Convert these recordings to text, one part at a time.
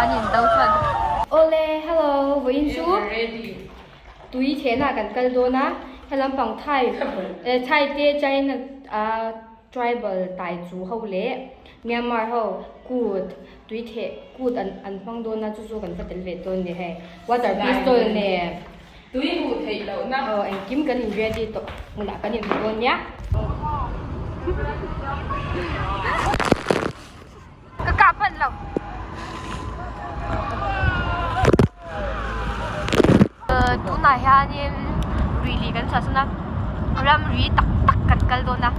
An in do chuan. Awle hello vawiin chu tui thehna ah kan kal dawn a helampang thai eh thai te china ah tribal tai chu ho leh myanmar ho kut tui theh kut an an hmang dawn a chu chu kan va tel ve dawn a ni hei water pistol nen. Tui huh theih lohna. Aw engkim kan in ready tawh hmunah kan in hmu dawn nia. Ka kah hman lo. Tunah hianin rili kan chhuahsan a, ramri tak tak kan kal dawn a,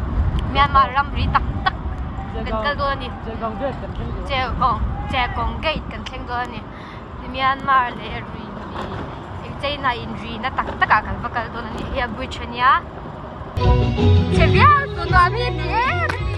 Myanmar ramri tak tak kan kal dawn a ni. Chekawng gate kan thleng dawn a ni. Myanmar leh rui China in ri na tak tak ah kan va kal dawn a ni hei a bridge a nia chhe viau chu nuam hi ti em a ni.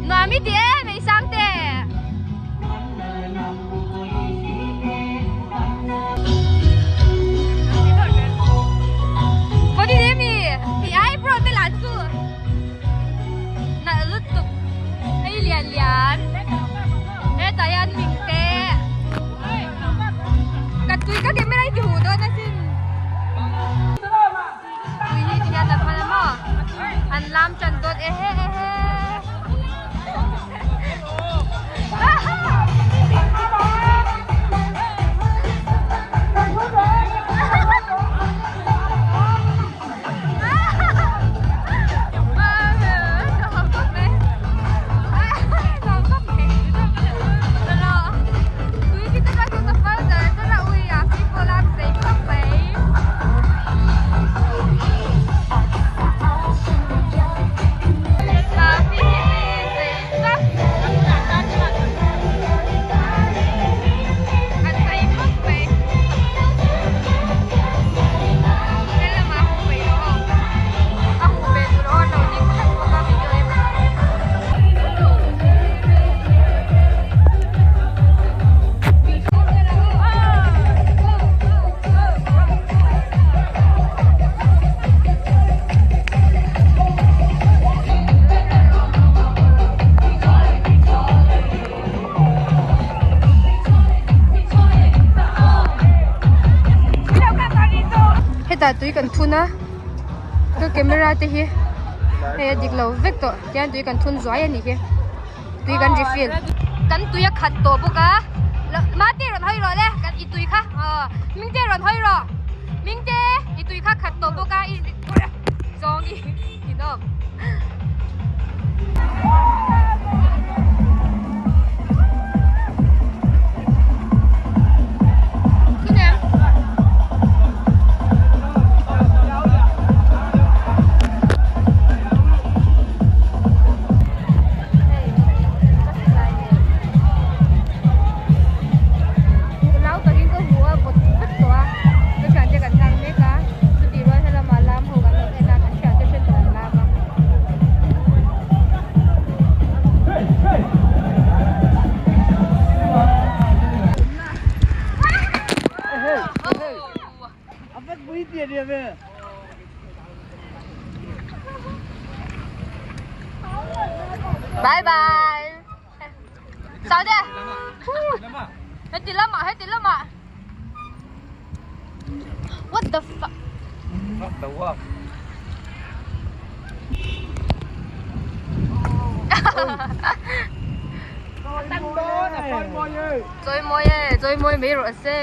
Nuam hi ti em ei sang te. An lam tan dawn ehe ehe. Hetah tui kan thun a ka camera te hi hei a dik lo vek tawh tihian tui kan thun zuai a nih hi tui kan refill kan tui a khat tawh bawk a mate rawn hawi rawh le kan i tui kha aw mingte rawn hawi rawh mingte i tui kha khat tawh bawk a i zawng i inawm. Lau takin ka hmu a vawt vek tawh a ka thiante kan nghak mek a chutih rual helamah lam ho kan lo en a kan thiante then kan lam a. Bye bye. Sao thế? Heti lamah, heti lamah. What the fuck? What the fuck? Chawi mawi e, chawi mawi mai rawh se.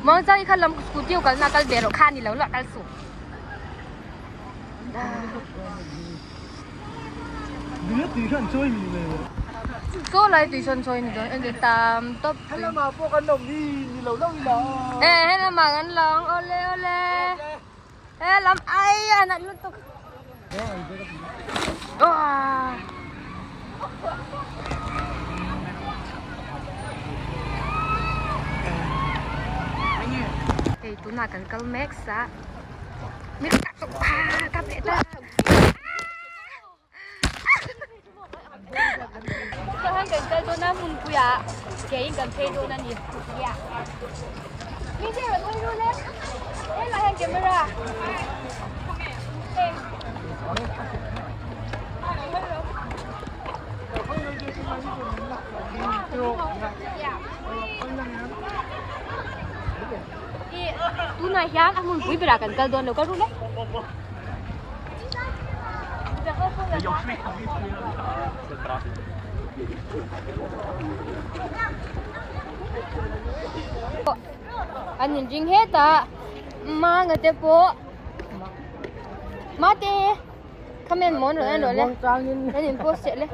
Muangchang i kha lam scooty ho kalna kal ve rawh kha ni lo lah kal suh. Chaw lai tui sawn chawi ni dawn engti tam tawp tui. Helamah pawh kan awm hi ni lo lo ila. E helamah kan lang awle awle. Helam ai a nat lutuk. Wah. Hei tunah kan kal mek sa. Mi ka kap kap leh ta. kan kal dawn a hmunpui ah ke in kan phei dawn a ni yeah Min che rawn hawi rul e helai hian camera heng Ih tunah hian a hmunpui berah kan kal dawn lo kal rul e. An inring hetah manga te pawh mate khamen mawn rawn en rawh le an in post leh le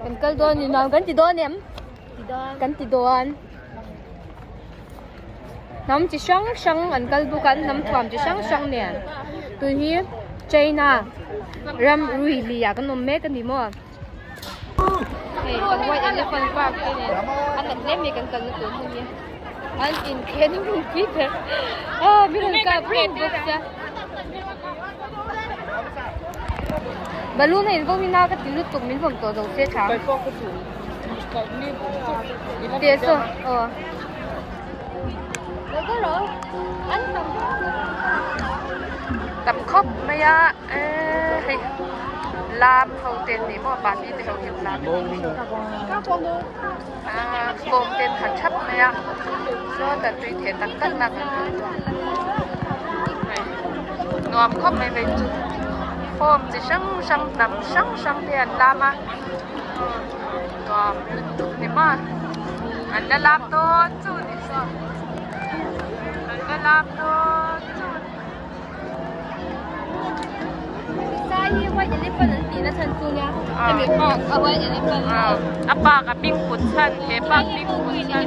kan kal dawn ni nuam kan ti dawn em kan ti dawn. Hnam chi hrang hrang an kal bawk a an hnam thuam chi hrang hrang nen tun hi China ram rui ah kan awm mek a ni maw hei kan white elephant park te nen a nat hle mai kan kalna tur hmun hi an inkhel pui ber a min rawn kap reng bawk sia balloon a in vawm in a ka ti lutuk min vawm tawh zo se tha Teh saw aw Tam khawp mai a eee hei lam ho te an ni maw party te ho hian lam aaa form te an ha thap mai a chuan dan tui theh tak tak na kan hmu hei nuam khawp mai vei chu form chi hrang hrang hnam hrang hrang te an lam a. Nuam lutuk ni maw an la lam dawn chu ni saw an la lam dawn chu ni. Sai hi white elephant an tih na chhan chu nia hemi park a white elephant a park a hming put chhan he park hming put chhan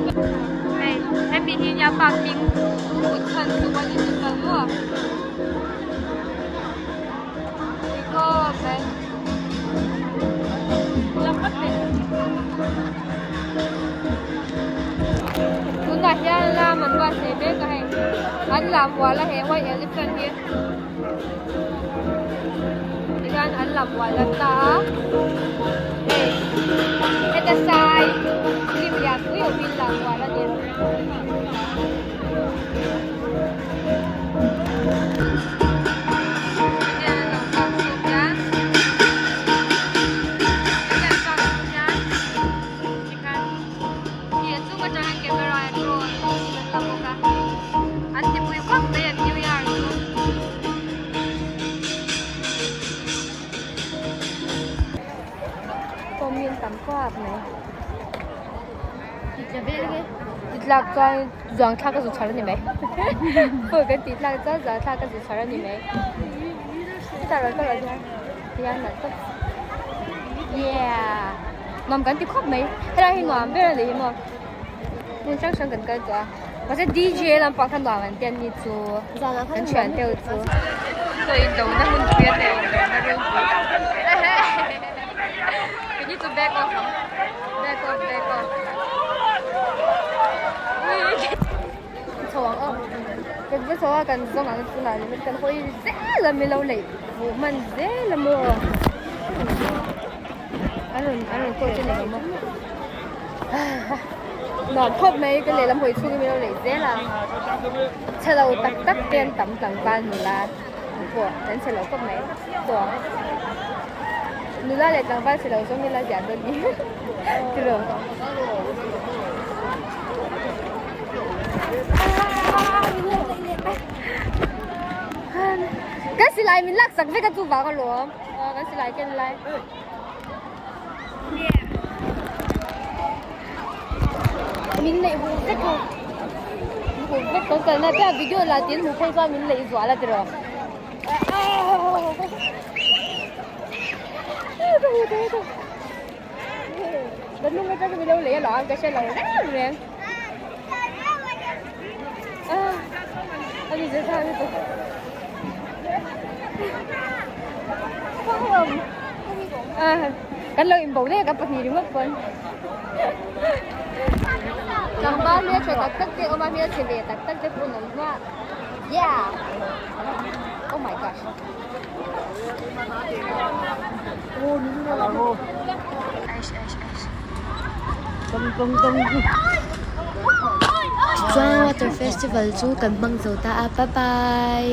hei hemi hi nia park hming put chhan chu white elephant maw Tunah hian lam an buatsaih mek a hei an lam ual a he white elephant hi tihian an lam ual a ta a hei heta sai hlim lian pui awmin lam ual a ni. Tlak chuan zuang thlak a zu chhar a ni mai phone kan tih tlak chuan zuang thlak a zu chhar a ni mai hetah rawn kal hian tihian nalh tawp yeah nuam kan ti khawp mai helai hi nuam ber a ni hi maw hmun hrang hrang kan kal tawh a mahse D_J lampang kha nuam an ti a ni chu kan thian deuh chu. Chaw in do na hun pui a nei in do na ropui we need to back off back off back off chho ang aw kan va chho a kan zawng ang tunah ringawt kan hawi zel a milo leh buh hman zel a maw an rawn an rawn call che ni lo maw nuam khawp mai ka lehlam hawi chhungin milo leh zel a chhe lo tak tak te an tam tlangval nula pawh an chhe lo khawp mai chuan nula leh tlangval chhe lo zawng ila ziah dawn ni tiraw. Kan silai min lak sak vek a chu vang alawm kan silai ken lai. Min neih huh vek ho huh vek kan kalna piah video la tin hmu phei chuan min neih zual a tiraw. Ka hnung atang min lo lei alawm ka hre lo reng reng. A ni zet a ni tawh. Kan lo inbo daih a kan pahnih ringawt pawn. Tlangval hmeltha tak tak te a awm a hmelchhe ve tak tak te pawh an awm hluah. Yeah! Oh my gosh. Aish aish aish. Tichuan water festival chu kan hmang zo ta a bye bye.